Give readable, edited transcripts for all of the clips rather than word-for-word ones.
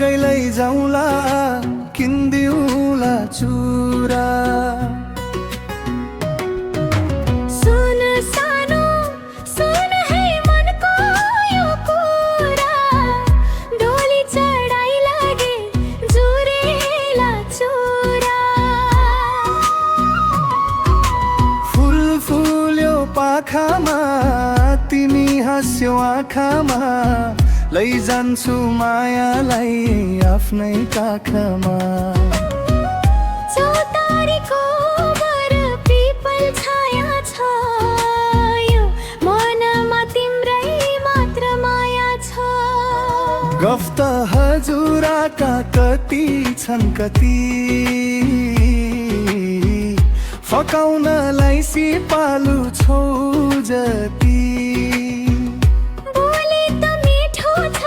सँगै लैजाउँला किन्दिउँला चुरा। सुन सानो सुन है मनको यो कुरा, डोली चढाइ लागे जुरेला चुरा। फुल फुल्यो पाखामा तिमी हाँस्यौ आँखामा, लैजान्छु मायालाई आफ्नै काखमा। चौतारीको बर पिपल छाया छ, यो मनमा तिम्रै मात्र माया छ। गफ त हजुरका कति छन् कति, फकाउनलाई सिपालु छौ जति। बोली त मिठो छ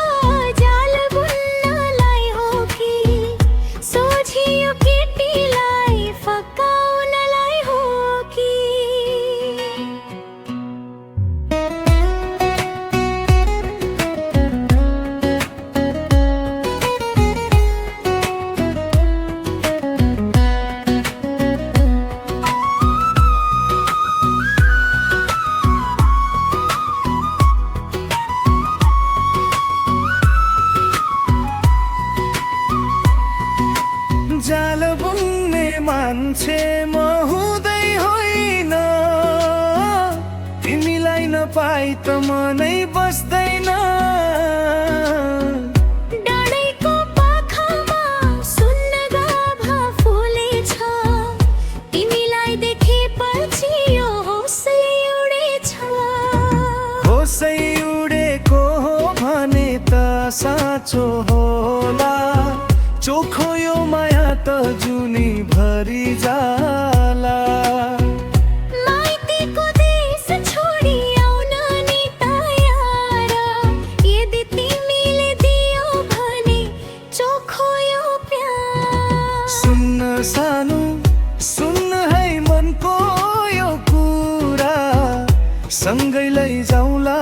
जाल बुन्नलाई हो कि, सोझियो केटीलाई फकाउनलाई हो कि। जाल बुन्ने मान्छे म हुँदै होइन, तिमीलाई नपाई त मनै बस्दैन। डाँडैको पाखामा सुन्न गाभा फुलेछ, तिमीलाई देखेपछि यो होसै उडेछ। होसै उडेको हो भने त साँचो होला, चोखो यो माया त जुनी भरि जाला। माइतीको देश छोडी आउन नि तयार, यदि तिमीले दियौ भने चोखो यो प्यार। सुन्न सानो सुन्न है मनको यो कुरा, सँगै लैजाउँला